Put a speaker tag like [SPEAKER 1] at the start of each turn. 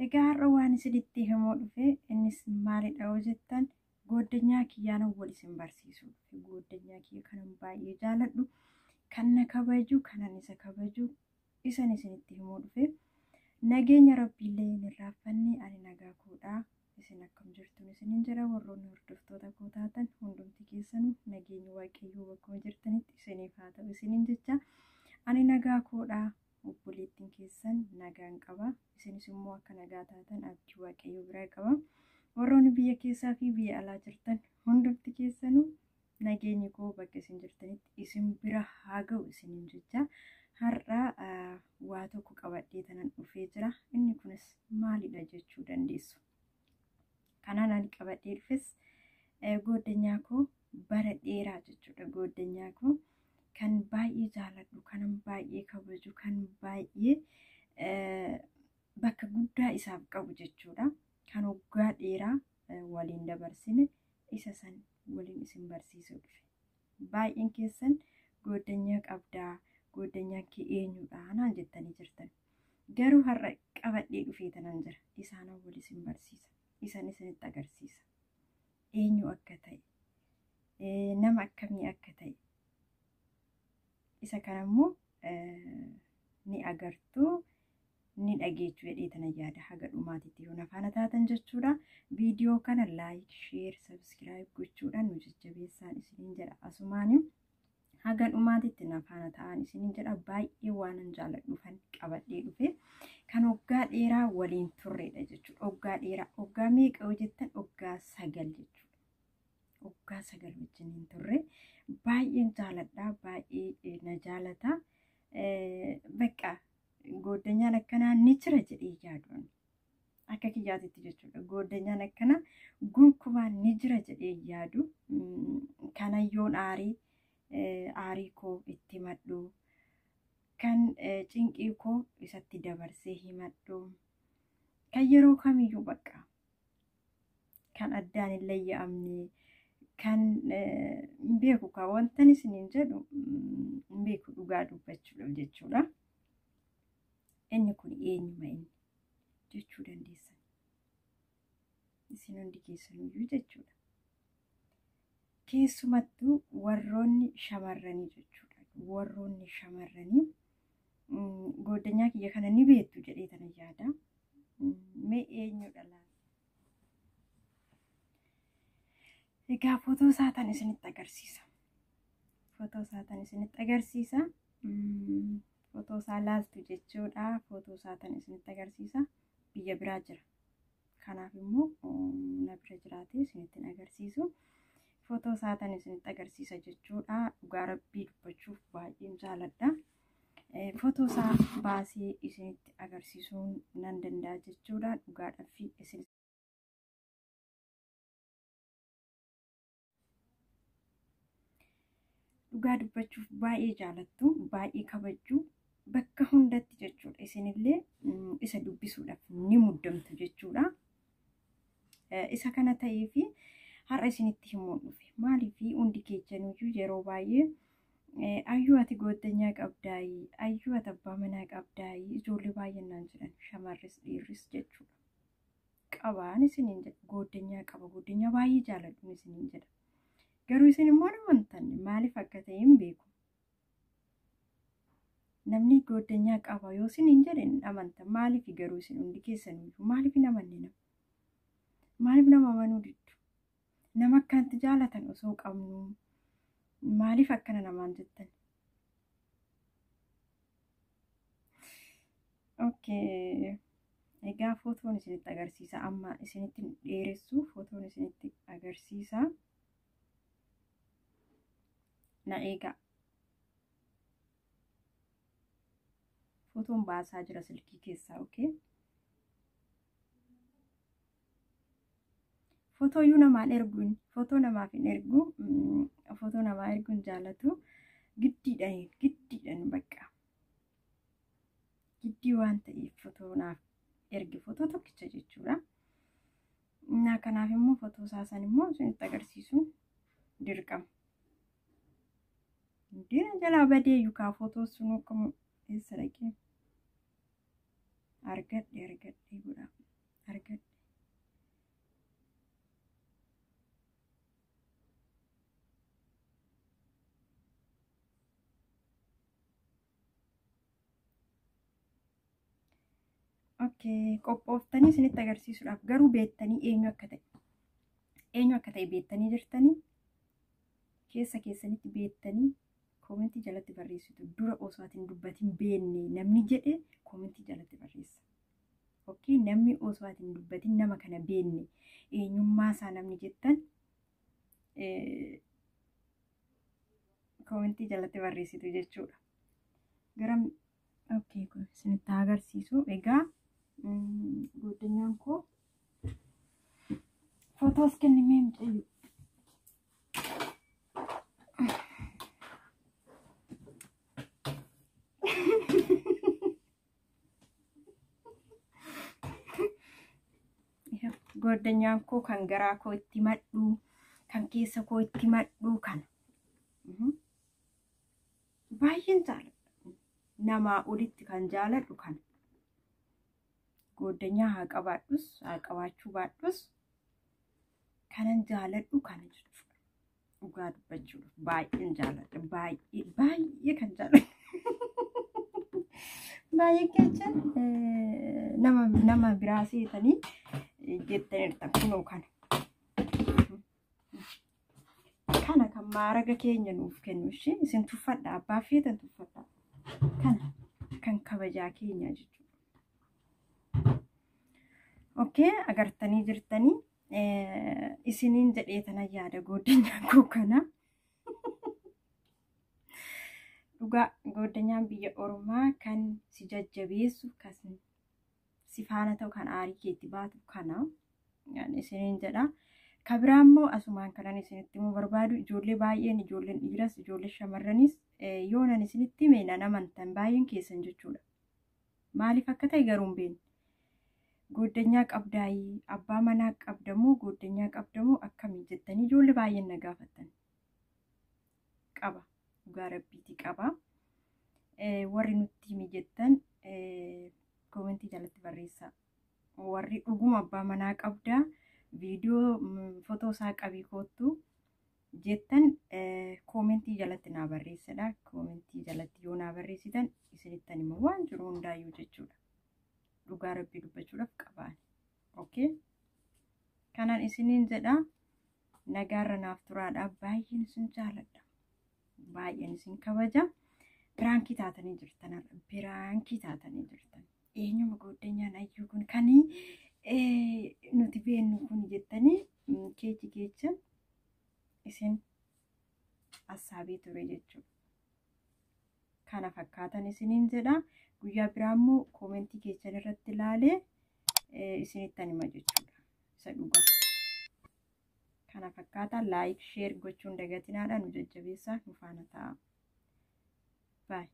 [SPEAKER 1] Egaa har'a waan isinitti himuu dhufe innis maalidha yoo jettan gooddanyaa kiyyaan wal isin barsiisuu dhufe. Gooddanyaa kiyya kanan baay'ee jaaladhu, kan na kabaju, kanan isa kabaju isan isinitti himuu dhufe. Nageenya Rabbiillee hin irraanfanne ani nagaa koodha. Isin akkam jirtuun isinin jira warroonni hordoftoota koo taatan hundumti keessanuu nageenyi Waaqayyoo bakkuma jirtanitti isiniif haa ta'u isinin jecha ani nagaa koodha. Obboleettiin keessan nagaan qaba. Isinis immoo akka nagaa taatan abdii Waaqayyoo biraa qaba. Warroonni biyya keessaa fi biyya alaa jirtan hundumti keessanuu nageenyi koo bakka isin jirtanitti isin bira haa ga'u isinin jecha har'a waa tokko qabadhee tanan dhufee jira. Inni kunis maalidha jechuu dandeessu. Kanaan ani qabadhee dhufes gooddanyaa koo bara dheeraa jechuudha. Gooddanyaa koo kan baay'ee jaaladhu, kanan baay'ee kabaju, kan baay'ee bakka guddaa isaaf qabu jechuudha. Kan waggaa dheeraa waliin dabarsine isa san waliin isin barsiisuu dhufe. Baay'een keessan gooddanyaa qabdaa, gooddanyaan kee eenyudha naan jettanii jirtan. Garuu har'a qabadhee dhufee tanan jira. Isaan wal isin barsiisa. Isan isinitti agarsiisa. Eenyu akka ta'e, nama akkamii akka ta'e. Isa kanammoo ni agartuu, ni dhageechuu jedhee tana yaada haga dhumaatitti yoo na faana taatan jechuudha. Viidiyoo kana like, share, subscribe gochuudhaan nu jajjabeessaan isiniin jedha. Asumaani haga dhumaatitti na faana ta'an isiniin jedha. Baay'ee waanan jaaladhuufan qabadhee dhufe. Kan waggaa dheeraa waliin turredha jechuudha. Waggaa dheeraa, waggaa meeqa yoo jettan waggaa 9 jechuudha. Waggaa 9 wajjin hin turre. Baay'een jaaladha, baay'ee na jaalata. Bakka gooddanyaan akkanaa ni jira jedhee yaadu. Akka kiyyaatitti jechuudha. Gooddanyaan akkanaa gonkumaa ni jira jedhee yaadu. Kanayyoon aarii aarii koo itti himadhu. Kan cinqii koo isatti dabarsee himadhu. Kan yeroo kamiyyuu bakka kan addaan hin layya'amne kan hin beeku kan wantan isiniin jedhu hin beeku dhugaa dubbachuudhaaf jechuudha. Inni kun eenyuma inni jechuu dandeessan. Isin hundi keessaniyyuu jechuudha. Keessumattuu warroonni shamarranii jechuudha. Warroonni shamarranii gooddanyaa kiyya kana ni beektu jedhee tana yaada. Mee eenyudha laata? Egaa footoo isaa tan isinitti agarsiisa. Footoo isaa tan isinitti agarsiisa. Footoo isaa laaltu jechuudha. Footoo isaa tan isinitti agarsiisa. Biyya biraa jira. Kanaaf immoo na bira jiraatee isinitti agarsiisu. Footoo isaa tan isinitti agarsiisa jechuudha. Dhugaa Rabbii dubbachuuf baay'een jaaladha. Footoo isaa baasee isinitti agarsiisuu nan danda'a jechuudha. Dhugaadhaaf isin dhugaa dubbachuuf baay'ee jaalattu, baay'ee kabajju bakka hundatti jechuudha. Isinillee isa dubbisuudhaaf ni muddamtu jechuudha. Isa kana ta'ee fi har'a isinitti himuun dhufe. Maaliif hundi keessanuyyuu yeroo baay'ee ayyuu ati gooddanyaa qabdaayi, ayyuu ati abbaa manaa qabdaayi, ijoollee baay'een naan jedhan shamarris dhiirris jechuudha. Qabaan isiniin jedha, gooddanyaa qaba, gooddanyaa baay'ee jaaladhuun isiniin jedha. Garuu isin immoo hin amantan maaliif akka ta'e hin beeku. Namni gooddanyaa qaba yoo isiniin jedhe hin amantan. Maaliif garuu isin hundi keessaniyyuu maaliif hin amanne nama? Maaliif nama amanuu diddu? Nama akkanatti jaalatan osoo qabnu maaliif akkana namaan jettan? Okay. Egaa footoon isinitti agarsiisa. Amma isinitti dheeressu footoon isinitti agarsiisa. Na eegaa. Footoon baasaa jira silkii keessaa, okay? Footoo iyyuu namaan erguun, footoo namaaf hin ergu, footoo namaa erguun jaalatu. Giddiidhaan, giddiidhaan bakka. Giddii waan ta'eef footoo naaf erge footoo tokkicha jechuudha. Naa kanaaf immoo footoo isaa san immoo isinitti agarsiisuun dirqama. Diina jalaa badee yukaa footoo sun akkam eessa dhaqee argadhe argadhe godha. Argadhe. Okay, qophooftanii isinitti agarsiisuudhaaf garuu beektanii eenyu akka ta'e. Eenyu akka ta'e beektanii jirtanii keessa keessanitti beektanii koomentii jalatti barreessitu. Dura osoo ati hin dubbatin beenne namni jedhe koomentii jalatti barreessa. Okay, namni osoo ati hin dubbatin nama kana beenne eenyummaa isaa namni jettan koomentii jalatti barreessitu jechuudha. Gara okay, kun isinitti agarsiisu. Egaa guddinaan koo footoos kennimee mucayyoo. Goddanyaan koo kan garaa koo itti madhu, kan keessa koo itti madhu kana. Baay'een jaaladha. Namaa olitti kan jaaladhu kana. Goddanyaa haa qabaadhus, haa qabaachuu baadhus kanan jaaladhu kana jechuudha. Dhugaa dubbachuudhaaf baay'een jaaladha. Baay'ee baay'ee kan jaaladhu. Baay'ee keechan nama biraa seetanii jettaniirtan kunoo kana. Kana kan maaraga keenya nuuf kennu ishee isin tuffadha, abbaa feetan tuffadha. Kana kan kabajaa keenya jechuudha. Okay, agartanii jirtanii isiniin jedhee tana yaada gooddanyaan koo kana. Dhugaa gooddanyaan biyya Oromaa kan si jajjabeessu, kan si faana ta'u, kan aarii keetti baatu kana isiniin jedha. Kan biraa immoo asumaan kanan isinitti himuu barbaadu ijoollee baay'een, ijoolleen dhiiras, ijoollee shamarranis yoo nan isinitti hime nan amantan baay'een keessan jechuudha. Maaliif akka ta'e garuu hin beekne. Gooddanyaa qabdaayii, abbaa manaa qabdamoo, gooddanyaa qabdamoo akkamii jettanii ijoollee baay'een na gaafattan. Qaba. Dhugaa rabbiiti qaba. Warri nutti himi jettan koomentii jalatti barreessaa. Warri dhuguma abbaa manaa qabdaa viidiyoo fotoo isaa qabii koottu jettan koomentii jalatti naa barreessadha. Koomentii jalatti yoo naa barreessitan isinittan immoo waan jiru hundaayyuu jechuudha. Dhugaa rabbii dubbachuudhaaf qabaan. Okay? Kanaan isiniin jedha. Nagaarra naaf turaadha. Baay'een isin jaaladha. Baay'een isin kabaja. Piraankii taatanii jirtan. Piraankii taatanii jirtan. Eenyuma gooddanyaan ayyuu kun kan nuti beennu kun jettanii keechi keecha isin assaabee ture jechuudha. Kana fakkaatan isiniin jedha. Guyyaa biraa immoo koomentii keessan irratti ilaalee isinittan hima jechuudha. Isa dhugaa. Kana fakkaata laayik sheer gochuun dagatinaadha. Nu jajjabeessaa, nu faana ta'a. Baay.